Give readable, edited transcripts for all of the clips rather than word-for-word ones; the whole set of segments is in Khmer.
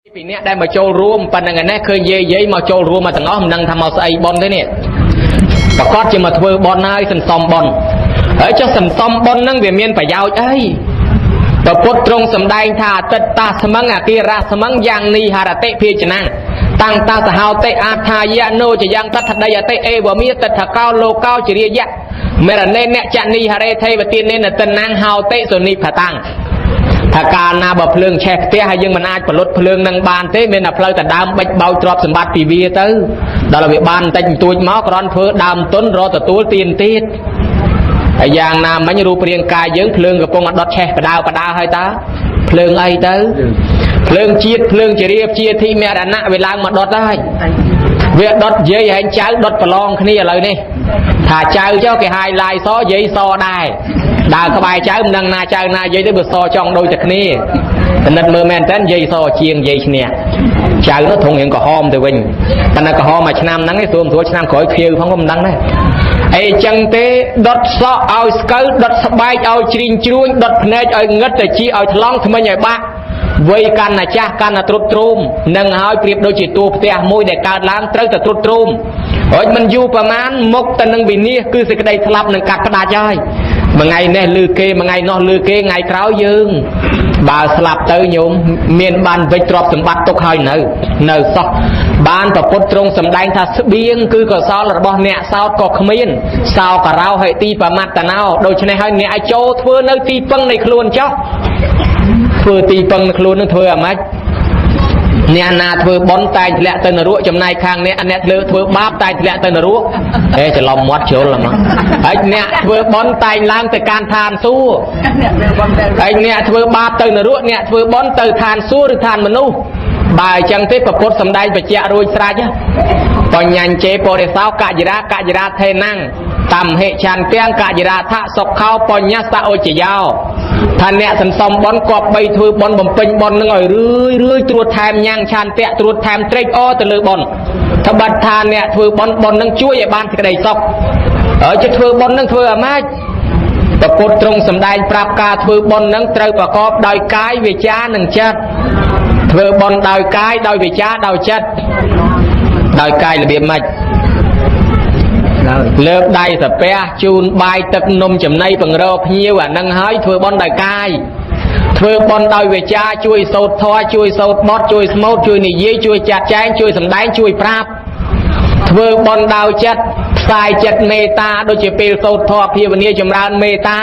ពីអ្នកដែលមកចូលរួមប៉ុណ្្នឹងឯនេះឃើញយាយយាយមកចូលរួមមកទាំងអស់មិនដឹងថាមកស្អីប៉ុនទេនេះប្រកាសជាមកធ្វើប៉ុនហើយសន្សំប៉ុនហើយចុះសន្សំប៉ុនហ្នឹងវាមានប្រយោជន៍អីប្រពុតទ្រង់សម្ដែងថាអតិតតាស្មឹងអគារស្មឹងយ៉ាងនេះហរតិភាចនាតាំងតាសហោតិអាថាយៈនោចយ៉ាងតថដីអតិអេវមាតថកោលោកោចរិយៈមរណេអ្នកចនីហរេទេវទានេនតិណាងហោតិសុនិផតាំងថាកាលណាបើភ្លើងឆេះផ្ទះហើយយើងមិនអាចផលុតភ្លើងនឹងបានទេមានតែផ្លូវតែដើមបិចបោចទ្រព្យសម្បត្តិពីវាទៅដល់វាបានបន្តិចបន្តួចមកគ្រាន់ធ្វើដើមទុនរកទទួលទានទៀតហើយយ៉ាងណាមិញរូបរាងកាយយើងភ្លើងកំពុងដុតឆេះបដៅបដៅហើយតើភ្លើងអីទៅភ្លើងជាតិភ្លើងជារាជាធិមរណៈវាឡើងមកដុតហើយវាដុតយាយហែងចៅដុតប្រឡងគ្នាឥឡូវនេះថាចៅចុះគេហាយឡាយសយាយសដែរដើរក្បែរចៅមិនដឹងណាចៅណាយាយទេបើសចង់ដូចតែគ្នាពិនិត្យមើលមែនតើយាយសជាងយាយឈ្នះចៅនោះធំរៀងក្រហមទៅវិញប៉ុន្តែក្រហមមួយឆ្នាំហ្នឹងឯងស្រួលស្រួលឆ្នាំក្រោយខៀវផងក៏មិនដឹងដែរអីចឹងទេដុតសក់ឲ្យស្កូវដុតស្បែកឲ្យជ្រីងជ្រួញដុតភ្នែកឲ្យងឹតទៅជីឲ្យថ្លង់ថ្មិញឲ្យបាក់វ័យកាន់តែចាស់កាន់តែទ្រុឌទ្រោមនឹងហើយប្រៀបដូចជាតួផ្ទះមួយដែលកើតឡើងត្រូវតែទ្រុឌទ្រោមហើយមិនយូរប្រមាណមុខទៅនឹងវិនាសគឺសេចក្តីស្លាប់នឹងកាត់ផ្ដាច់ហើយមួយថ្ងៃនេះលឺគេមួយថ្ងៃនោះលឺគេថ្ងៃក្រោយយើងបើស្លាប់ទៅញោមមានបានវិច្ចទ្រព្យសម្បត្តិទុកហើយនៅនៅសោះបានប្រពុតទ្រង់សម្ដែងថាស្បៀងគឺកុសលរបស់អ្នកសោតក៏គ្មានសោករោហិទីបមត្តណោដូច្នេះហើយអ្នកឲ្យចូលធ្វើនៅទីពឹងនៃខ្លួនចុះធ្វើទីពឹងនៃខ្លួននឹងធ្វើអាម៉េចអ្នកណាធ្វើបុណ្យតែងធ្លាក់ទៅនរកចំណែកខាងអ្នកអ្នកលើធ្វើបាបតែងធ្លាក់ទៅនរកហេច្រឡំមាត់ជ្រុលហ្មងហើយអ្នកធ្វើបុណ្យតែងឡើងទៅកាន់ឋានសួគ៌ហើយអ្នកធ្វើបាបទៅនរកអ្នកធ្វើបុណ្យទៅឋានសួគ៌ឬឋានមនុស្សបើអញ្ចឹងទេប្រពុតសម្ដែងបច្ចៈរួចស្រេចបញ្ញញ្ជេបរិសោកយរាកយរាថេណាំងតំហិឆន្ទាំងកយរាថសុខោបញ្ញសអុចយោថាអ្នកសន្សំបុណ្យគប្បីធ្វើបុណ្យបំពេញបុណ្យនឹងឲ្យរឿយរឿយត្រួតថែមញ៉ាំងឆន្ទៈត្រួតថែមត្រេកអរទៅលើបុណ្យត្បិតថាអ្នកធ្វើបុណ្យបុណ្យនឹងជួយឲ្យបានសេចក្តីសុខហើយจะធ្វើបុណ្យនឹងធ្វើអាម៉េចប្រពុតទ្រង់សម្ដែងប្រាប់ការធ្វើបុណ្យនឹងត្រូវប្រកបដោយកាយវាចានិងចិត្តធ្វើបុណ្យដោយកាយដោយវាចាដោយចិត្តដោយកាយរបៀបម៉េចលើកដៃសាពះជូនបាយទឹកនំចំណីបង្រភ្ញៀវអានឹងហើយធ្វើបុណ្យដោយកាយធ្វើបុណ្យដោយវាចាជួយសូត្រធម៌ជួយសូត្របទជួយស្មូតជួយនិយាយជួយចាត់ចែងជួយសម្ដែងជួយប្រាប់ធ្វើបុណ្យដោយចិត្តផ្សាយចិត្តមេត្តាដូចជាពេលសូត្រធម៌ភាវនាចម្រើនមេត្តា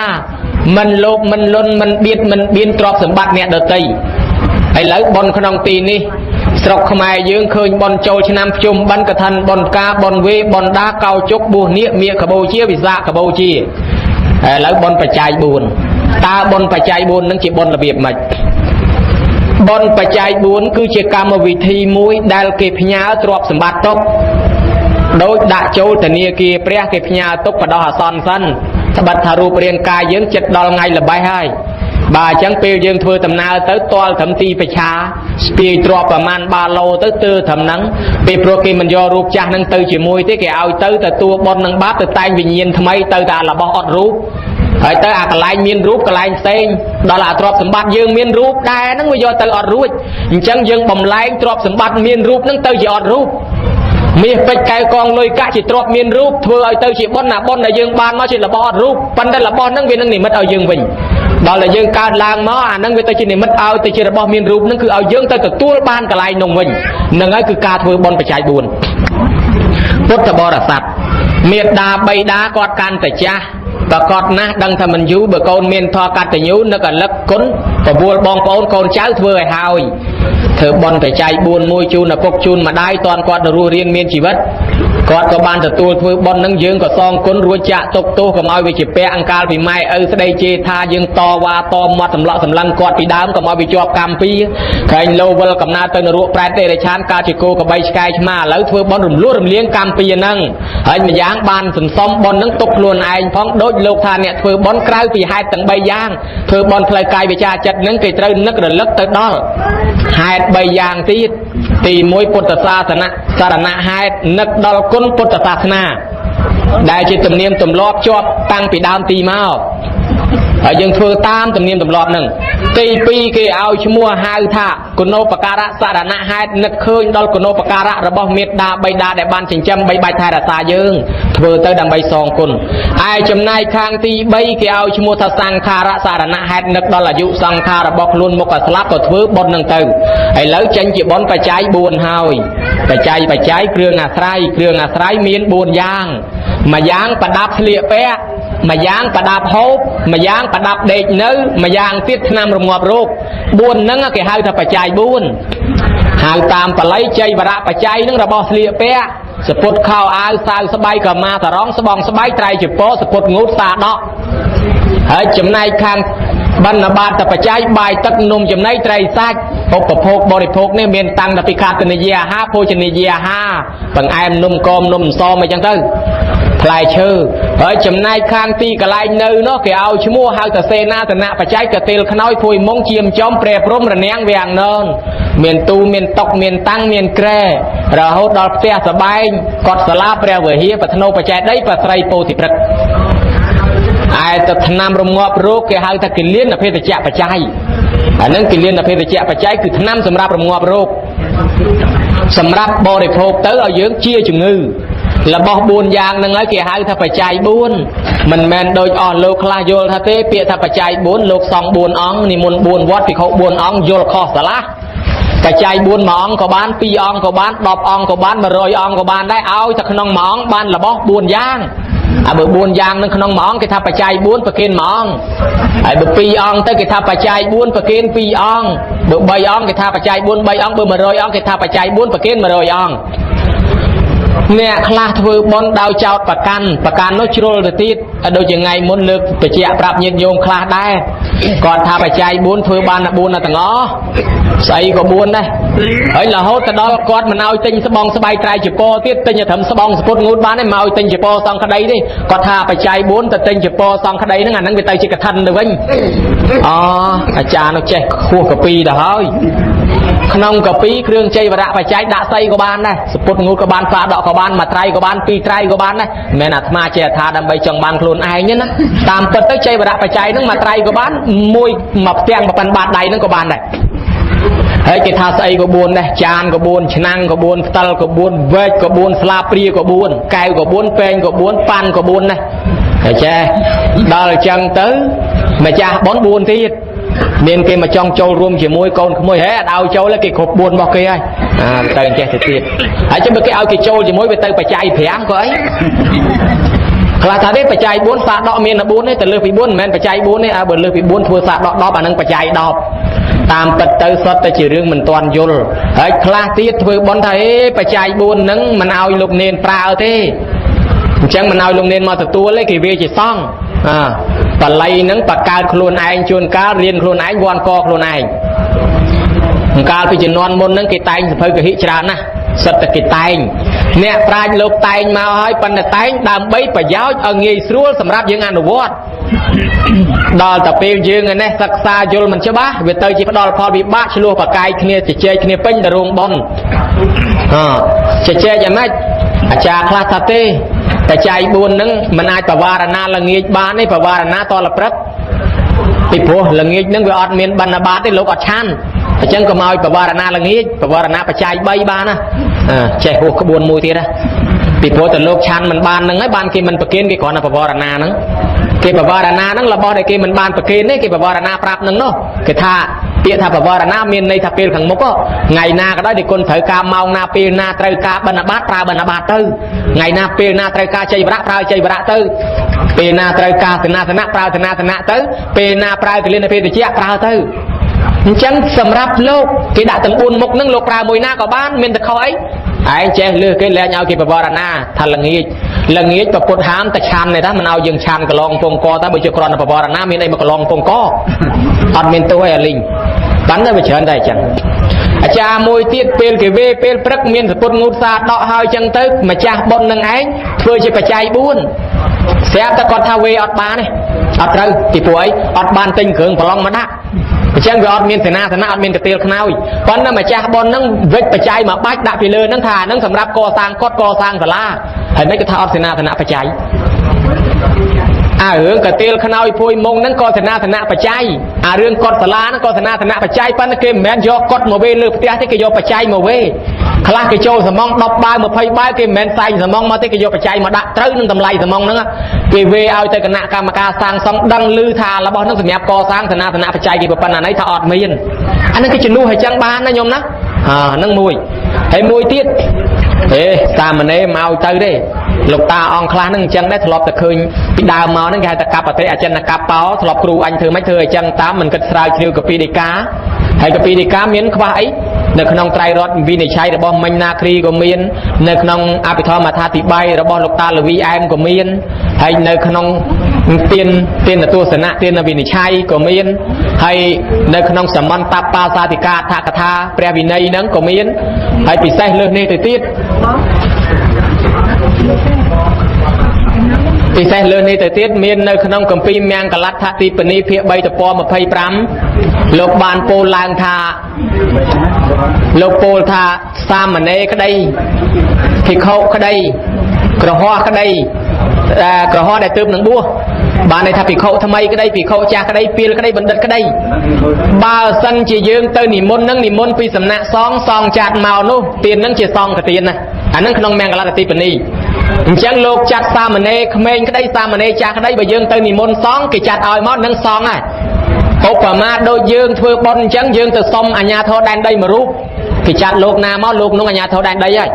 មិនលោភមិនលន់មិនបៀតមិនបៀនទ្រព្យសម្បត្តិអ្នកដទៃឥឡូវបុណ្យក្នុងទីនេះស្រុកខ្មែរយើងឃើញបុណ្យចូលឆ្នាំភ្ជុំបិណ្ឌកឋិនបុណ្យផ្កាបុណ្យវេបុណ្យដាកោជុកបួសនាគមាកបូជាវិសាខបូជាឥឡូវបុណ្យបច្ច័យ4តើបុណ្យបច្ច័យ4នឹងជាបុណ្យរបៀបម៉េចបុណ្យបច្ច័យ4គឺជាកម្មវិធីមួយដែលគេផ្ញើទ្រព្យសម្បត្តិទុកដោយដាក់ចូលធនាគារព្រះគេផ្ញើទុកបដោះអាសន្នសិនត្បិតថារូបរាងកាយយើងចិត្តដល់ថ្ងៃល្បេះហើយបើអញ្ចឹងពេលយើងធ្វើដំណើរទៅទាល់ត្រឹមទីប្រឆាស្ពាយទ្រព្យប្រមាណបាឡូទៅទើត្រឹមហ្នឹងពេលព្រោះគេមិនយករូបចាស់ហ្នឹងទៅជាមួយទេគេឲ្យទៅទទួលបុណ្យនឹងបាបទៅតែងវិញ្ញាណថ្មីទៅតែរបស់អត់រូបហើយទៅអាកន្លែងមានរូបកន្លែងផ្សេងដល់អាទ្រព្យសម្បត្តិយើងមានរូបដែរហ្នឹងវាយកទៅអត់រួចអញ្ចឹងយើងបំលែងទ្រព្យសម្បត្តិមានរូបហ្នឹងទៅជាអត់រូបមាសពេជ្រកែវកងលុយកាក់ជាទ្រព្យមានរូបធ្វើឲ្យទៅជាបុណ្យណាបុណ្យដែលយើងបានមកជារបស់អត់រូបប៉ុន្តែរបស់ហ្នឹងវានឹងនិមិត្តឲ្យយើងវិញដល់តែយើងកើតឡើងមកអាហ្នឹងវាទៅជានិមិត្តឲ្យទៅជារបស់មានរូបហ្នឹងគឺឲ្យយើងទៅទទួលបានកន្លែងនោះវិញហ្នឹងហើយគឺការធ្វើបុណ្យបច្ច័យ4ពុទ្ធបរិស័ទមេដាបៃតាគាត់កាន់តែចាស់ប្រកបណាស់ដឹងថាមិនយូរបើកូនមានធម៌កតញ្ញូនឹករលឹកគុណបបួលបងប្អូនកូនចៅធ្វើឲ្យហើយធ្វើបុណ្យបច្ច័យ4មួយជូនឪពុកជូនម្ដាយតាន់គាត់រស់រានមានជីវិតគាត់ក៏បានទទួលធ្វើបុណ្យនឹងយើងក៏សងគុណរួចចាក់ទុកទោសកុំឲ្យវាជាពាក់អង្កាលពីម៉ែឪស្ដីជេរថាយើងតវ៉ាតមាត់សម្លក់សម្លឹងគាត់ពីដើមកុំឲ្យវាជាប់កម្មពីក្រែងលោវិលកំណើតទៅនរកប្រែតទេរិឆានកើតជាគោកបីឆ្កែឆ្មាឥឡូវធ្វើបុណ្យរំលោះរំលៀងកម្មពីហ្នឹងហើយម្យ៉ាងបានសន្សំបុណ្យហ្នឹងទុកខ្លួនឯងផងដូចលោកថាអ្នកធ្វើបុណ្យក្រៅពីហេតុទាំង3យ៉ាងធ្វើបុណ្យផ្លូវកាយវិចារចិត្តហ្នឹងគេត្រូវនឹករលឹកទៅដល់ហេតុ3យ៉ាងទៀតទី1ពុទ្ធសាសនៈសារណហេតុនឹកដល់គុណពុទ្ធសាសនាដែលជាទំនៀមទម្លាប់ជាប់តាំងពីដើមទីមកហើយយើងធ្វើតាមទំនៀមទម្លាប់ហ្នឹង ទី2គេឲ្យឈ្មោះហៅថាគុណូបការៈសារណហេតុនឹកឃើញដល់គុណូបការៈរបស់មេត្តាបិតាដែលបានចិញ្ចឹមបីបាច់ថែរក្សាយើងធ្វើទៅដើម្បីសងគុណឯចំណែកខាងទី3គេឲ្យឈ្មោះថាសង្ខារៈសារណហេតុនឹកដល់អាយុសង្ខាររបស់ខ្លួនមុខឲ្យស្លាប់ក៏ធ្វើបុណ្យនឹងទៅឥឡូវចេញជាបុណ្យបច្ច័យ4ហើយបច្ច័យបច្ច័យគ្រឿងអាស្រ័យគ្រឿងអាស្រ័យមាន4យ៉ាងមួយយ៉ាងប្រដាប់ស្លៀកពាក់មួយយ៉ាងប្រដាប់ហូបមួយយ៉ាងប្រដាប់ដេកនៅមួយយ៉ាងទៀតថ្នាំរងាប់រោគ4ហ្នឹងគេហៅថាបច្ច័យ4ហៅតាមបាលីចៃវរៈបច្ច័យហ្នឹងរបស់ស្លៀកពាក់សពុតខោអាវសាវស្បៃកម្មាសរងស្បងស្បៃត្រៃជពោសពុតងូតសាដកហើយចំណែកខាងបណ្ឌបាតបច្ច័យបាយទឹកនំចំណីត្រីសាច់ឧបភោគបរិភោគនេះមានតាំងតែពីខាតនិយាអាហារភោជនីយអាហារបង្អែមនំកមនំសមអីចឹងទៅផ្លែឈើហើយចំណែកខាងទីកន្លែងនៅនោះគេឲ្យឈ្មោះហៅថាសេនាសនៈបច្ច័យកតិលខ្នើយភួយមុងជាមចំព្រះព្រំរនាំងវាំងននមានទូមានតុកមានតាំងមានក្រែរហូតដល់ផ្ទះសបែងកត់សាលាព្រះវិហារបធ្នោបច្ច័យដីប្រស្រីពោធិព្រឹកឯទៅថ្នាំរងាប់រោគគេហៅថាគិលានភេទជ្ជៈបច្ច័យអានឹងគិលានភេទជ្ជៈបច្ច័យគឺថ្នាំសម្រាប់រងាប់រោគសម្រាប់បរិភោគទៅឲ្យយើងជាជំងឺរបស់4យ៉ាងហ្នឹងហើយគេហៅថាបច្ច័យ4មិនមែនដូចអស់លោកខ្លះយល់ថាទេពាក្យថាបច្ច័យ4លោកសង្ឃ4អង្គនិមន្ត4វត្តភិក្ខុ4អង្គយល់ខុសស្រឡះបច្ច័យ4មួយអង្គក៏បាន2អង្គក៏បាន10អង្គក៏បាន100អង្គក៏បានដែរឲ្យតែក្នុងមួយអង្គបានរបស់4យ៉ាងអាបើ4យ៉ាងនឹងក្នុងមួយអង្គគេថាបច្ច័យ4ប្រគេនមួយអង្គហើយបើ2អង្គទៅគេថាបច្ច័យ4ប្រគេន2អង្គបើ3អង្គគេថាបច្ច័យ4 3អង្គបើ100អង្គគេថាបច្ច័យ4ប្រគេន100អង្គអ្នកខ្លះធ្វើបុណ្យដោយចោតប្រកាន់ប្រកាន់នោះជ្រុលទៅទៀតដូចជាថ្ងៃមុនលើកបញ្ជាក់ប្រាប់ញាតិញោមខ្លះដែរគាត់ថាបច្ច័យ4ធ្វើបានតែ4ដល់ទាំងអស់ស្អីក៏4ដែរហើយរហូតទៅដល់គាត់មិនឲ្យទិញស្បង់ស្បៃត្រៃចពោទៀតទិញតែត្រឹមស្បង់សពុតងូតបានទេមកឲ្យទិញចពោសង្ឃក្តីទេគាត់ថាបច្ច័យ4ទៅទិញចពោសង្ឃក្តីហ្នឹងអាហ្នឹងវាទៅជាកឋិនទៅវិញអូអាចារ្យនោះចេះខួសកពីទៅហើយក្នុងកពីគ្រឿងជ័យវរៈបច្ច័យដាក់ស្អីក៏បានដែរសពុតងូតក៏បានផ្លាដកក៏បានមួយត្រៃក៏បានពីរត្រៃក៏បានដែរមិនមែនអាត្មាចេះថាដើម្បីចង់បានខ្លួនឯងទេណាតាមពិតទៅជ័យវរៈបច្ច័យហ្នឹងមួយត្រៃក៏បានមួយមួយផ្ទាំងប៉ុណ្ណបាតដៃហ្នឹងក៏បានដែរហើយគេថាស្អីក៏4ដែរចានក៏4ឆ្នាំងក៏4ផ្តិលក៏4វែកក៏4ស្លាបព្រាក៏4កែវក៏4ពែងក៏4ប៉ាន់ក៏4ដែរហើយចេះដល់អញ្ចឹងទៅម្ចាស់បុណ្យ4ទៀតមានគេមកចង់ចូលរួមជាមួយកូនក្មួយហេអត់ឲ្យចូលទេគេគ្រប់4របស់គេហើយអាទៅអញ្ចេះទៅទៀតហើយចាំបើគេឲ្យគេចូលជាមួយវាទៅបច្ច័យ5ក៏អីខ្លះថាទេបច្ច័យ4សាដកមាន4ទេទៅលើសពី4មិនមែនបច្ច័យ4ទេអើបើលើសពី4ធ្វើសាដក10អានឹងបច្ច័យ10តាមពិតទៅសុទ្ធតែជារឿងមិនទាន់យល់ហើយខ្លះទៀតធ្វើបុណ្យថាអេបច្ច័យ4ហ្នឹងមិនឲ្យលោកនានប្រើទេអញ្ចឹងមិនឲ្យលោកនានមកទទួលទេគេវាជាសង្ឃអាបល័យហ្នឹងបកើតខ្លួនឯងជួនកាលរៀនខ្លួនឯងវាន់កខ្លួនឯងកាលពីជំនាន់មុនហ្នឹងគេតែងសភៅកហិច្រើនណាស់សិតតែគេតែងអ្នកប្រាជ្ញលោកតែងមកហើយប៉ុន្តែតែងដើម្បីប្រយោជន៍ឲ្យងាយស្រួលសម្រាប់យើងអនុវត្តដល់តែពេលយើងឯនេះសិក្សាយល់មិនច្បាស់វាទៅជាផ្ដល់ផលវិបាកឆ្លោះប្រកែកគ្នាជជែកគ្នាពេញទៅរោងបុណ្យជជែកយ៉ាងម៉េចអាចារ្យខ្លះថាទេបច្ច័យ4ហ្នឹងមិនអាចបវារណាល្ងាចបានទេបវារណាតលព្រឹកពីព្រោះល្ងាចហ្នឹងវាអត់មានបណ្ឌបាតទេលោកអត់ឆាន់អញ្ចឹងកុំឲ្យបវារណាល្ងាចបវារណាបច្ច័យ3បានណាចេះហួសក្បួនមួយទៀតណាពីព្រោះតែលោកឆាន់មិនបានហ្នឹងហើយបានគេមិនប្រគេនគេគ្រាន់តែបវារណាហ្នឹងគេបវារណាហ្នឹងរបស់ដែលគេមិនបានប្រគេនទេគេបវារណាប្រាប់ហ្នឹងនោះគេថាពាក្យថាបវារណាមានន័យថាពេលខាងមុខថ្ងៃណាក៏ដោយដែលគុណត្រូវការម៉ោងណាពេលណាត្រូវការបិណ្ឌបាតប្រើបិណ្ឌបាតទៅថ្ងៃណាពេលណាត្រូវការជ័យវរៈប្រើជ័យវរៈទៅពេលណាត្រូវការសេនាសនៈប្រើសេនាសនៈទៅពេលណាប្រើកលិនភេទជ្ជៈប្រើទៅអញ្ចឹងសម្រាប់លោកគេដាក់ទាំង4មុខហ្នឹងលោកប្រើមួយណាក៏បានមានតែខុសអីឯងចេះលើសគេលែងឲ្យគេបវរណាថាល្ងាចល្ងាចប្រពុតហាមតែឆាន់ទេតាមិនឲ្យយើងឆាន់កន្លងពងកតែបើជាគ្រាន់តែបវរណាមានអីមកកន្លងពងកអត់មានទោសអីអាលីងបានតែវាច្រើនតែអញ្ចឹងអាចារ្យមួយទៀតពេលគេវេពេលព្រឹកមានសពុតងូតសាដកហើយអញ្ចឹងទៅម្ចាស់បុណ្យនឹងឯងធ្វើជាបច្ច័យ4ស្រាប់តែគាត់ថាវេអត់បានទេអត់ត្រូវពីព្រោះអីអត់បានទិញគ្រឿងប្រឡងមកដាក់អញ្ចឹងវាអត់មានសេនាសនៈអត់មានកទៀលខ្នើយប៉ុន្តែម្ចាស់បុណ្យហ្នឹងវិច្ចបច្ច័យមកបាច់ដាក់ពីលើហ្នឹងថាហ្នឹងសម្រាប់កសាងកុដកសាងសាលាហើយមិនគេថាអត់សេនាសនៈបច្ច័យ អារឿងកាទៀលខ្នើយភួយមុងហ្នឹងក៏សេនាសនៈបច្ច័យអារឿងកត់សាលាហ្នឹងក៏សេនាសនៈបច្ច័យប៉ុន្តែគេមិនមែនយកកត់មកវេលើផ្ទះទេគេយកបច្ច័យមកវេខ្លះគេចូលសមង10បាវ20បាវគេមិនមែនសែងសមងមកទេគេយកបច្ច័យមកដាក់ត្រូវនឹងតម្លៃសមងហ្នឹងគេវេឲ្យទៅគណៈកម្មការសាងសង់ដឹងឮថារបស់ហ្នឹងសម្រាប់កសាងសេនាសនៈបច្ច័យគេប៉ុណ្ណានេះថាអត់មានអាហ្នឹងគេជំនួសឲ្យចឹងបានណាញោមណាអាហ្នឹងមួយហើយមួយទៀតហេសាមណេរមកទៅទេលោកតាអង្គខ្លះហ្នឹងអញ្ចឹងដែរធ្លាប់តែឃើញពីដើមមកហ្នឹងគេហៅថាកបតិអចិនកបោធ្លាប់គ្រូអញធ្វើមិនធ្វើអញ្ចឹងតាមមិនគិតស្រាវជ្រាវកពីដីកាហើយកពីដីកាមានខ្វះអីនៅក្នុងត្រៃរតន៍វិនិច្ឆ័យរបស់មិញណាគ្រីក៏មាននៅក្នុងអភិធម្មអត្ថាធិប្បាយរបស់លោកតាលវីអែមក៏មានហើយនៅក្នុងទានទានទស្សនៈទានវិនិច្ឆ័យក៏មានហើយនៅក្នុងសមន្តបាសាធិកាអដ្ឋកថាព្រះវិន័យហ្នឹងក៏មានហើយពិសេសលើសនេះទៅទៀតពិសេសលើនេះទៅទៀតមាននៅក្នុងគម្ពីរមង្គលដ្ឋទីពនីភាគ3ទំព័រ25លោកបានពោលឡើងថាលោកពោលថាសាមណេរក្តីភិក្ខុក្តីក្រហោះក្តីក្រហោះដែលទើបនឹងបួសបានន័យថាភិក្ខុថ្មីក្តីភិក្ខុចាស់ក្តីពីលក្តីបណ្ឌិតក្តីបើសិនជាយើងទៅនិមន្តនឹងនិមន្តពីសំណាក់សងសងចាត់មកនោះទាននឹងជាសងកទានណាអានឹងក្នុងមង្គលដ្ឋទីពនីអញ្ចឹងលោកចាត់សាមណេរក្មេងក្តីសាមណេរចាស់ក្តីបើយើងទៅនិមន្តសងគេចាត់ឲ្យមកនឹងសងហើយឧបមាដូចយើងធ្វើបុណ្យអញ្ចឹងយើងទៅសុំអាជ្ញាធរដែនដីមួយរូបគេចាត់លោកណាមកលោកនោះអាជ្ញាធរដែនដីហើយ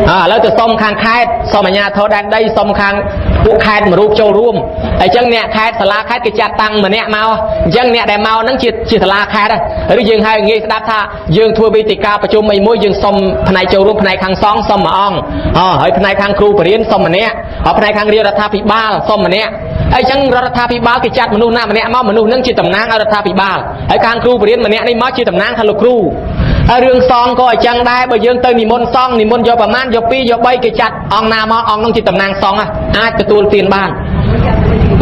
ឥឡូវទៅសុំខាងខេត្តសុំអាជ្ញាធរដែនដីសុំខាងពួកខេត្តមួយរូបចូលរួមអញ្ចឹងអ្នកខេត្តសាលាខេត្តគេចាត់តាំងម្នាក់មកអញ្ចឹងអ្នកដែលមកហ្នឹងជាសាលាខេត្តឬយើងហៅងាយស្ដាប់ថាយើងធ្វើវេទិកាប្រជុំអីមួយយើងសុំផ្នែកចូលរួមផ្នែកខាងសង្ឃសុំមួយអង្គហើយផ្នែកខាងគ្រូបរិញ្ញាសុំម្នាក់ហើយផ្នែកខាងរាជរដ្ឋាភិបាលសុំម្នាក់អញ្ចឹងរដ្ឋាភិបាលគេចាត់មនុស្សណាម្នាក់មកមនុស្សនឹងជាតំណាងឲ្យរដ្ឋាភិបាលហើយខាងគ្រូបរិញ្ញាម្នាក់នេះមកជាតំណាងថាលោកគ្រូហើយរឿងសងក៏អញ្ចឹងដែរបើយើងទៅនិមន្តសងនិមន្តយកប្រមាណយក2យក3គេចាត់អង្គណាមកអង្គនោះជាតំណាងសងអាចទទួលទានបាន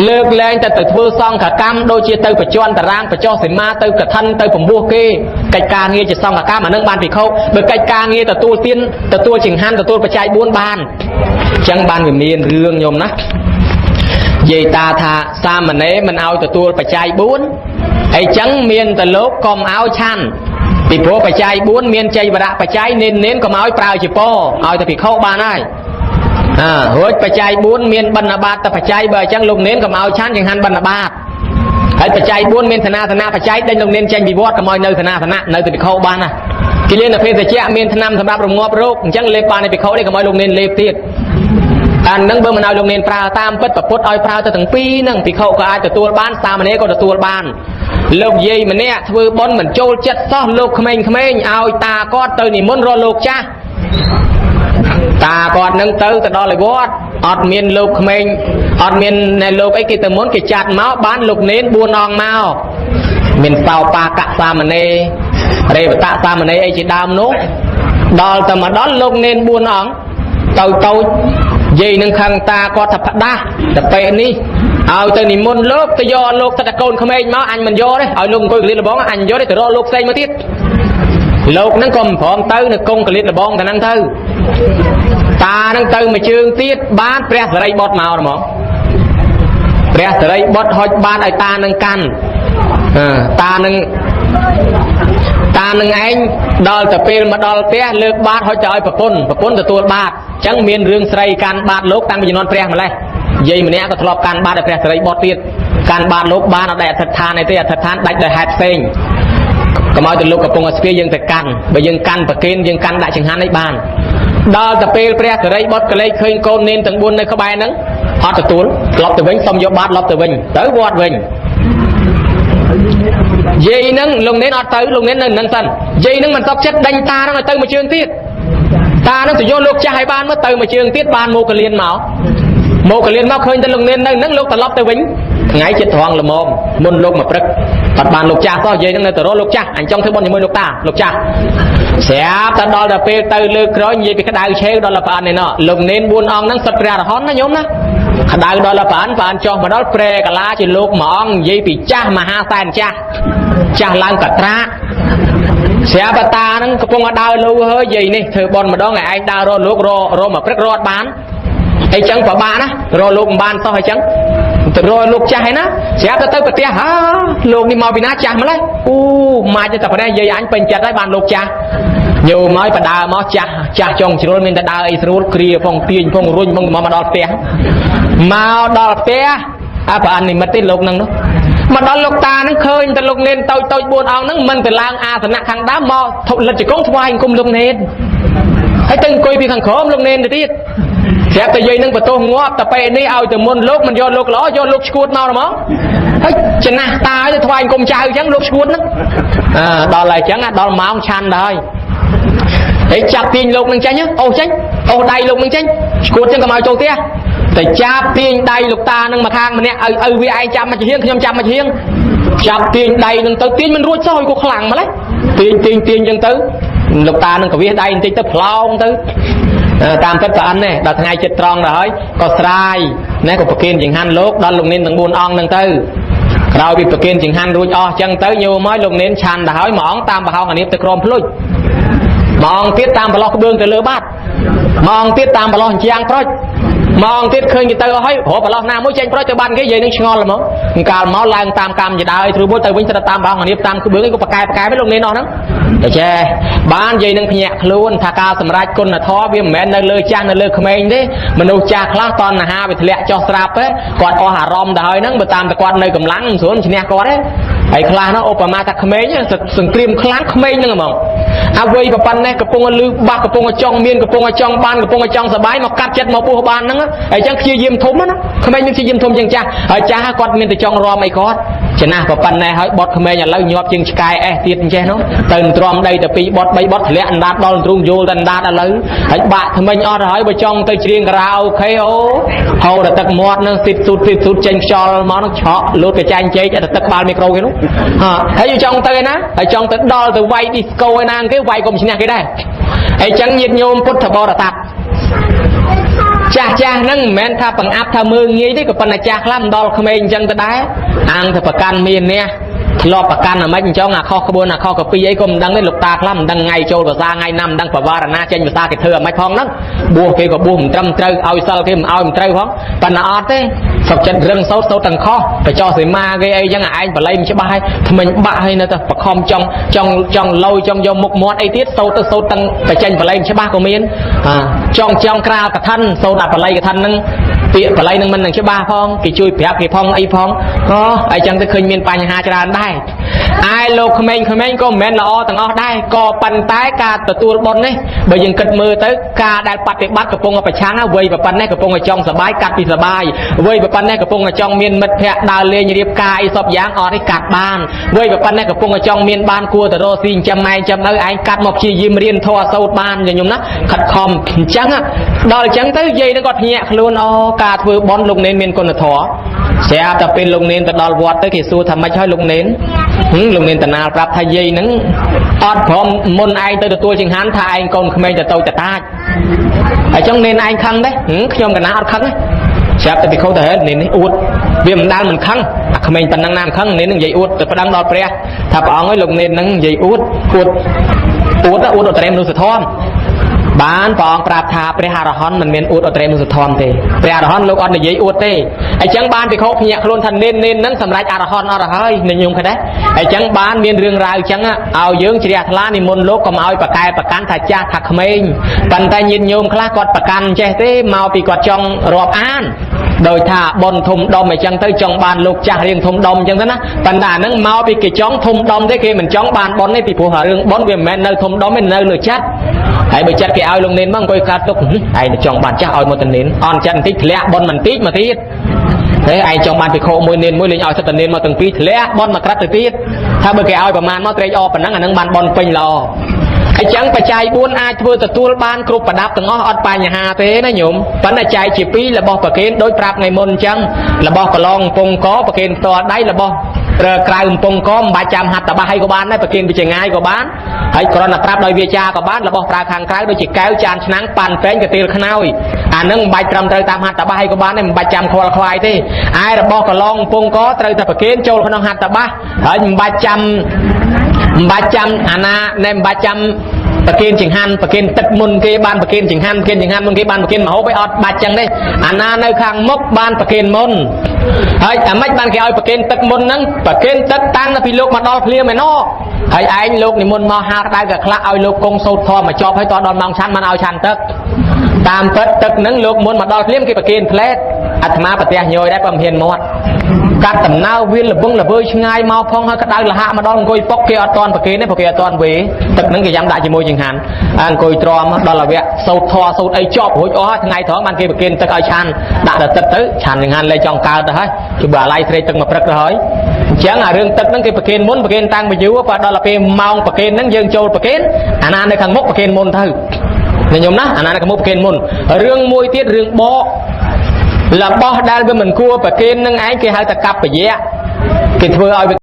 លើកលែងតែទៅធ្វើសង្ឃកម្មដូចជាទៅបញ្ជាន់តារាងបញ្ចុះសីមាទៅកឋិនទៅពំពោះគេកិច្ចការងារជាសង្ឃកម្មអានឹងបានភិក្ខុបើកិច្ចការងារទទួលទានទទួលចង្ហាន់ទទួលបច្ច័យ4បានអញ្ចឹងបានវាមានរឿងញោមណាយាយតាថាសាមណេរមិនឲ្យទទួលបច្ច័យ4អីចឹងមានតែលោកកុំឲ្យឆាន់ពីព្រោះបច្ច័យ4មានជ័យវរៈបច្ច័យនេននេនកុំឲ្យប្រើជាពឲ្យតែភិក្ខុបានហើយរួចបច្ច័យ4មានបណ្ឌបាតតែបច្ច័យបើអញ្ចឹងលោកនេនកុំឲ្យឆាន់ចង្ហាន់បណ្ឌបាតហើយបច្ច័យ4មានឋានាសនៈបច្ច័យដេញលោកនេនចេញពីវត្តកុំឲ្យនៅឋានាសនៈនៅតែភិក្ខុបានណាគិលានភេសជ្ជៈមានថ្នាំសម្រាប់រងាប់រោគអញ្ចឹងលេបបានឯភិក្ខុនេះកុំឲ្យលោកនេនលេបទៀតអានឹងបើមិនឲ្យលោកនេនប្រើតាមពិតប្រពុតឲ្យប្រើទៅទាំងពីរហ្នឹងភិក្ខុក៏អាចទទួលបានសាមណេរក៏ទទួលបានលោកយាយម្នាក់ធ្វើបុណ្យមិនចូលចិត្តសោះលោកក្មេងៗឲ្យតាគាត់ទៅនិមន្តរកលោកចាស់តាគាត់នឹងទៅដល់ឯវត្តអត់មានលោកក្មេងអត់មានណែលោកអីគេទៅមុនគេចាត់មកបានលោកនេន4អង្គមកមានសោបាកសាមណេររេវតៈសាមណេរអីជាដើមនោះដល់តែមកដល់លោកនេន4អង្គទៅតូចយាយនឹងខឹងតាគាត់ថាផ្ដាស់ទៅពេលនេះឲ្យទៅនិមន្តលោកទៅយកលោកទៅតែកូនក្មេងមកអញមិនយកទេឲ្យលោកអង្គុយកលៀនលបងអញយកទេទៅរកលោកផ្សេងមកទៀតលោកហ្នឹងក៏មិនព្រមទៅនៅគង់កលៀនលបងតែហ្នឹងទៅតាហ្នឹងទៅមួយជើងទៀតបានព្រះសិរីបុត្រមកហ្មងព្រះសិរីបុត្រហុចបានឲ្យតានឹងកាន់តានឹងឯងដល់ទៅពេលមកដល់ផ្ទះលើកបាតហុចទៅឲ្យប្រពន្ធប្រពន្ធទទួលបាតអញ្ចឹងមានរឿងស្រីកាន់បាតលោកតាំងពីជំនាន់ព្រះម្លេះយាយម្នាក់ក៏ធ្លាប់កាន់បាតឲ្យព្រះសិរីបុត្រទៀតកាន់បាតលោកបានអត់ได้អធិដ្ឋានអីទេអធិដ្ឋានដាច់ដោយហេតុផ្សេងកុំឲ្យទៅលោកកំពុងឲ្យស្ពាយយើងទៅកាន់បើយើងកាន់ប្រគេនយើងកាន់ដាក់ចង្ហាន់អីបានដល់ទៅពេលព្រះសិរីបុត្រកលេចឃើញកូននេនទាំង4នៅក្បែរហ្នឹងអត់ទទួលត្រឡប់ទៅវិញសុំយកបាតត្រឡប់ទៅវិញទៅវត្តវិញយាយហ្នឹងលោកនេនអត់ទៅលោកនេននៅនឹងសិនយាយហ្នឹងមិនសុខចិត្តដេញតាហ្នឹងឲ្យទៅមួយជើងទៀតតាហ្នឹងទៅយកលោកចាស់ឲ្យបានមកទៅមួយជើងទៀតបានមកកលៀនមកមកកលៀនមកឃើញតែលោកនេននៅហ្នឹងលោកត្រឡប់ទៅវិញថ្ងៃចិត្តត្រង់ល្មមមុនលោកមកព្រឹកអត់បានលោកចាស់សោះយាយហ្នឹងនៅទៅរកលោកចាស់អញចង់ធ្វើបុណ្យជាមួយលោកតាលោកចាស់ស្រាប់តែដល់ទៅពេលទៅលើក្រោយនិយាយពីក្តៅឆេវដល់ប្រអិននេះណោះលោកនេន4អង្គហ្នឹងសុទ្ធព្រះអរហន្តណាញោមណាក្តៅដល់ប្រអិនប្រអិនចុះមកដល់ព្រែកាឡាជាលោកមួយអង្គនិយាយពីចាស់មហាសែនចាស់ចាស់ឡើងកត្រាស្រាប់តាហ្នឹងកំពុងដើរលូហើយយាយនេះធ្វើបុណ្យម្ដងឯងដើររកលោករកមកព្រឹករត់បាន អីចឹងពិបាកណារកលោកមិនបានសោះអីចឹងទៅរកលោកចាស់ឯណាស្រាប់តែទៅប្រទះហាលោកនេះមកពីណាចាស់ម្លេះអូម៉ាច់តែប្រទេសយាយអញពេញចិត្តហើយបានលោកចាស់ញោមហើយបដើមកចាស់ចាស់ចុងជ្រុលមានតែដើរអីស្រួលគ្រាផងទាញផងរុញផងមកដល់ផ្ទះមកដល់ផ្ទះអើប្រអិននិមិត្តទេលោកនឹងនោះមកដល់លោកតានឹងឃើញតែលោកនេនតូចតូច4អង្គហ្នឹងមិនទៅឡើងអាសនៈខាងដើមមកលិតជង្គង់ថ្វាយអង្គមលោកនេនហើយទៅអង្គុយពីខាងក្រោមលោកនេនទៅទៀតស្រាប់តែយាយនឹងបន្ទោសងាប់តែពេលនេះឲ្យទៅមុនលោកមិនយកលោកល្អយកលោកឈួតមកហ្មងហើយចំណាស់តាឲ្យទៅថ្វាយអង្គមចៅអញ្ចឹងលោកឈួតហ្នឹងអើដល់ហើយអញ្ចឹងដល់ម៉ោងឆាន់ដល់ហើយហើយចាប់ទាញលោកនឹងចេញអូសចេញអូសដៃលោកនឹងចេញឈួតអញ្ចឹងក៏មកចូលផ្ទះតែចាប់ទាញដៃលោកតានឹងមកខាងម្នាក់ឲ្យឪវាឯងចាប់មកជាហៀងខ្ញុំចាប់មកជាហៀងចាប់ទាញដៃនឹងទៅទាញមិនរួចសោះឲ្យក៏ខ្លាំងម្ល៉េះទាញទាញទាញអញ្ចឹងទៅលោកតានឹងក៏វាដៃបន្តិចទៅផ្លោងទៅតាមពិតប្រអិននេះដល់ថ្ងៃចិត្តត្រង់ដល់ហើយក៏ស្រាយណែក៏ប្រគិនចង្ហាន់លោកដល់លោកនាងទាំង4អង្គហ្នឹងទៅក្រោយពីប្រគិនចង្ហាន់រួចអស់អញ្ចឹងទៅញោមហើយលោកនាងឆាន់ទៅហើយមួយអង្គតាមប្រហោងអានៀបទៅក្រោមភ្លុចមួយអង្គទៀតតាមប្រឡោះក្បឿងទៅលើបាត់មួយអង្គទៀតតាមប្រឡោះអញ្ចាំងប្រុចមួយអង្គទៀតឃើញគេទៅអស់ហើយរកប្រឡោះណាមួយចេញប្រុចទៅបានគេនិយាយនឹងឆ្ងល់ហ្មងកាលមកឡើងតាមកម្មជាដើរត្រួយមួយទៅវិញទៅតាមប្រហោងអានៀបតាមក្បឿងឯងក៏ប្រកែប្រកែទៅលោកនាងអស់ហ្នឹងតែចេះបាននិយាយនឹងភ្ញាក់ខ្លួនថាការសម្រេចគុណធម៌វាមិនមែននៅលើចាស់នៅលើក្មេងទេមនុស្សចាស់ខ្លះតណ្ហាវាធ្លាក់ចុះស្រាប់ទេគាត់អស់អារម្មណ៍ទៅហើយហ្នឹងបើតាមតែគាត់នៅកម្លាំងមិនស្រួលឈ្នះគាត់ទេហើយខ្លះនោះឧបមាថាក្មេងសង្គ្រាមខ្លាំងក្មេងហ្នឹងហ្មងអ្វីប៉ុណ្ណេះកំពុងលឺបាក់កំពុងចង់មានកំពុងចង់បានកំពុងចង់សបាយមកកាត់ចិត្តមកពោះបានហ្នឹងហើយចឹងព្យាយាមធំណាក្មេងមានព្យាយាមធំជាងចាស់ហើយចាស់គាត់មានតែចង់រំអីគាត់ចំណាស់ប៉ុណ្ណេះហើយបត់ក្មេងឥឡូវញាប់ជាងឆ្កែអេសទៀតអញ្ចេះនោះទៅទ្រាំដីទៅ2បត់3បត់ធ្លាក់អណ្ដាតដល់ទ្រូងយល់ទៅអណ្ដាតឥឡូវហើយបាក់ថ្មិញអត់ហើយបើចង់ទៅច្រៀងការ៉ាអូខេអូហូរតែទឹកមាត់នឹងស៊ីតស៊ូតស៊ីតស៊ូតចេញខ្យល់មកនឹងឆក់លូតកចាញ់ជែកតែទឹកបាល់មីក្រូគេនោះហើយចង់ទៅឯណាហើយចង់ទៅដល់ទៅវាយឌីស្កូឯណាគេវាយកុំឈ្នះគេដែរហើយចឹងញាតិញោមពុទ្ធបរិស័ទចាស់ចាស់ហ្នឹងមិនមែនថាបង្អាប់ថាមើងងាយទេក៏ប៉ុន្តែចាស់ខ្លះមិនដល់ក្មេងអញ្ចឹងទៅដែរអាងទៅប្រកាន់មានអ្នកធ្លាប់ប្រកាន់អាម៉េចអញ្ចឹងអាខុសក្បួនអាខុសកពីអីក៏មិនដឹងទេលោកតាខ្លះមិនដឹងថ្ងៃចូលភាសាថ្ងៃណាមិនដឹងបវារណាចេញភាសាគេធ្វើអាម៉េចផងហ្នឹងបួសគេក៏បួសមិនត្រឹមត្រូវឲ្យសិលគេមិនឲ្យមិនត្រូវផងប៉ុន្តែអត់ទេសុកចិត្តរឹងសោតសោតទាំងខុសបចោសីមាគេអីចឹងឯងបល័យមិនច្បាស់ហើយថ្មិញបាក់ហើយនៅតែបខំចង់ចង់ចង់លយចង់យកមុខមាត់អីទៀតសោតទៅសោតទាំងបចេញបល័យមិនច្បាស់ក៏មានចង់ចង់ក្រាលកឋិនសោតអាបល័យកឋិនហ្នឹងពាក្យបល័យនឹងមិននឹងច្បាស់ផងគេជួយប្រាប់គេផងអីផងអូអីចឹងទៅឃើញមានបញ្ហាច្រើនដែរឯលោកក្មេងៗក៏មិនមែនល្អទាំងអស់ដែរក៏ប៉ុន្តែការទទួលបុណ្យនេះបើយើងគិតមើលទៅការដែលបប្រតិបត្តិកំពុងប្រឆាំងវ័យប៉ុណ្ណេះកំពុងចង់សបាយកាត់ពីសបាយវ័យប៉ុណ្ណេះកំពុងចង់មានមិត្តភ័ក្តិដើរលេងរៀបការអីសពយ៉ាងអត់ទេកាត់បានវ័យប៉ុណ្ណេះកំពុងចង់មានបានគួរទៅរកស៊ីចិញ្ចឹមម៉ែចិញ្ចឹមឪឯងកាត់មកព្យាយាមរៀនធម៌សូត្របានញោមណាខិតខំអញ្ចឹងដល់អញ្ចឹងទៅយាយនឹងគាត់ភ្ញាក់ខ្លួនអូការធ្វើបុណ្យលោកនេនមានគុណធម៌ស្រាប់តែពេលលោកនេនទៅដល់វត្តទៅគេសួរថាម៉េចហើយលោកនេនលោកនេនតណាលប្រាប់ថាយាយហ្នឹងអត់ព្រមមុនឯងទៅទទួលចង្ហាន់ថាឯងកូនក្មេងទៅតូចតតាចហើយចឹងនេនឯងខឹងទេខ្ញុំកណាអត់ខឹងទេស្រាប់តែពិខុទៅហេតុនេននេះអួតវាមិនដាល់មិនខឹងអាក្មេងប៉ុណ្ណឹងណាមិនខឹងនេននឹងនិយាយអួតទៅប្តឹងដល់ព្រះថាព្រះអង្គអើយលោកនេនហ្នឹងនិយាយអួតអួតអួតអួតអត្រេមនុស្សធម៌បានព្រះអង្គប្រាប់ថាព្រះអរហន្តមិនមានអួតអត្រេមនុស្សធម៌ទេព្រះអរហន្តលោកអត់និយាយអួតទេអញ្ចឹងបានពិខុភ្ញាក់ខ្លួនថានេននេនហ្នឹងសម្រេចអរហន្តអត់ហើយញោមឃើញទេអញ្ចឹងបានមានរឿងរ៉ាវអញ្ចឹងឲ្យយើងជ្រះថ្លានិមន្តលោកកុំឲ្យប្រកែប្រកាន់ថាចាស់ថាក្មេងប៉ុន្តែញាតិញោមខ្លះគាត់ប្រកាន់ចេះទេមកពីគាត់ចង់រាប់អានដោយថាបុណ្យធំដុំអញ្ចឹងទៅចង់បានលោកចាស់រៀងធំដុំអញ្ចឹងទៅណាប៉ុន្តែអាហ្នឹងមកពីគេចង់ធំដុំទេគេមិនចង់បានបុណ្យទេពីព្រោះរឿងបុណ្យវាមិនមែននៅធំដុំទេនៅលើចិត្តហើយបើចិត្តគេឲ្យលោកនេនមកអង្គុយកាត់ទុកឯងចង់បានចាស់ឲ្យមកតនេនអន់ចិត្តបន្តិចធ្លាក់បុណ្យបន្តិចមកទៀតទេឯងចង់បានពិខុមួយនេនមួយលេងឲ្យសិតតនេនមកទាំងពីរធ្លាក់បុណ្យមកក្រាត់ទៅទៀតថាបើគេឲ្យប្រមាណមកត្រេកអរប៉ុណ្ណឹងអានឹងបានបុណ្យពេញល្អអញ្ចឹងបច្ច័យ4អាចធ្វើទទួលបានគ្រប់ប្រដាប់ទាំងអស់អត់បញ្ហាទេណាញោមប៉ុន្តែចែកជាពីររបស់ប្រគេនដូចប្រាប់ថ្ងៃមុនអញ្ចឹងរបស់កឡងកំពង់កប្រគេនផ្ទាល់ដៃរបស់ក្រៅកំពង់កមិនបាច់ចាំហាត់តបាសឲ្យក៏បានដែរប្រគេនពីចងាយក៏បានហើយគ្រាន់តែប្រាប់ដោយវាចាក៏បានរបស់ប្រើខាងក្រៅដូចជាកែវចានឆ្នាំងប៉ាន់ពេងកាទៀលខ្នើយអានឹងមិនបាច់ត្រឹមត្រូវតាមហាត់តបាសឲ្យក៏បានដែរមិនបាច់ចាំខ្វល់ខ្វាយទេឯរបស់កឡងកំពង់កត្រូវតែប្រគេនចូលក្នុងហាត់តបាសហើយមិនបាច់ចាំអាណាណែមិនបាច់ចាំ ប្រគេនចង្ហាន់ប្រគេនទឹកមុនគេបានប្រគេនចង្ហាន់ប្រគេនចង្ហាន់មុនគេបានប្រគេនមហូបឯអត់បាច់ចឹងទេអាណានៅខាងមុខបានប្រគេនមុនហើយអាម៉េចបានគេឲ្យប្រគេនទឹកមុនហ្នឹងប្រគេនទឹកតាំងពីលោកមកដល់ភ្លាមឯណោះហើយឯងលោកនិមន្តមកហាលក្តៅក៏ខ្លះឲ្យលោកគង់សូត្រធម៌មកចប់ហើយតដល់ម៉ោងឆាន់បានឲ្យឆាន់ទឹកតាមពិតទឹកហ្នឹងលោកមុនមកដល់ភ្លាមគេប្រគេនផ្លែតអាត្មាប្រទះញយដែរបើមិនហ៊ានមាត់កាត់ដំណើរវាលវឹងល្វើយឆ្ងាយមកផងហើយក្តៅលហាក់មកដល់អង្គុយប៉ុកគេអត់តន់ប្រគេនទេព្រោះគេអត់តន់វេទឹកហ្នឹងគេយ៉ាំដាក់ជាមួយចង្ហាន់អង្គុយទ្រាំដល់វគ្គសូត្រធម៌សូត្រអីចប់រួចអស់ហើយថ្ងៃត្រង់បានគេប្រគេនទឹកឲ្យឆាន់ដាក់ដល់ទឹកទៅឆាន់ចង្ហាន់លែងចង់កើតទៅហើយជិះបើអាឡ័យស្រេកទឹកមកព្រឹកទៅហើយអញ្ចឹងអារឿងទឹកហ្នឹងគេប្រគេនមុនប្រគេនតាំងពីយូរបើដល់ពេលម៉ោងប្រគេនហ្នឹងយើងចូលប្រគេនអាណានៅខាងមុខប្រគេនមុនទៅញញោមណាអាណានៅខាងមុខប្រគេនមុនរឿងមួយទៀតរឿងបករបស់ដែលវាមិនគួរប្រគេននឹងឯងគេហៅថាកប្បយៈគេធ្វើឲ្យវា